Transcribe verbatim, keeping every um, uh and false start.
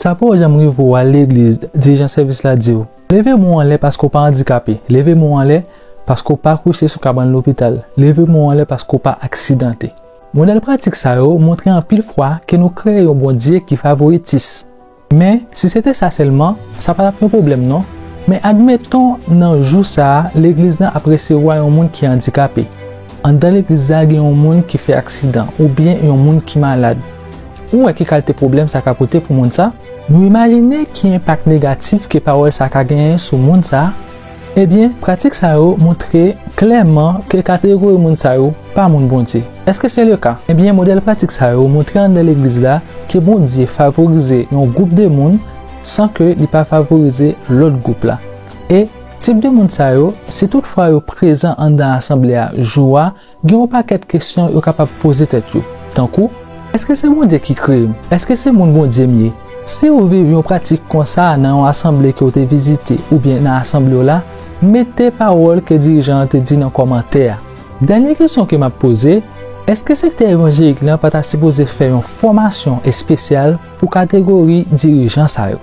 Sa pa janm rive w al legliz, dirijan sèvis la di w, "Leve men w anlè paske w pa andikape, leve men w anlè paske w pa kouche sou kabann lopital, leve men w anlè paske w pa aksidante." Modèl pratik sa yo montre anpil fwa ke nou kreye yon Bondye ki favoritis. Men, si se te sa sèlman, sa pa t ap yon pwoblèm non. Men admeton nan jou sa a, legliz la ap resevwa yon moun ki andikape. Anndan legliz la gen yon moun ki fè aksidan oubyen yon moun ki malad. Ou wè ki kalite pwoblèm sa ka pote pou moun sa? Nou imajine ki enpak negatif ke pawòl sa ka genyen sou moun sa? Ebyen, pratik sa yo montre klèman ke kategori moun sa yo pa moun Bondye. Èske se le ka? Ebyen, modèl pratik sa yo montre anndan legliz la ke Bondye favorize yon gwoup de moun san ke li pa favorize lòt gwoup la. E tip de moun sa yo, si toutfwa yo prezan anndan asanble a jou a, gen yon pakèt kesyon yo kapab poze tèt yo. Tankou, èske se Bondye ki kreye m? Èske se moun Bondye m ye? Si w viv yon pratik konsa nan yon asanble ke w te vizite oubyen nan asanble w la, mete pawòl ke dirijan an te di nan kòmantè a. Dènye kesyon ke m ap poze, èske sektè evanjelik lan pa ta sipoze fè yon fòmasyon espesyal pou kategori dirijan sa yo?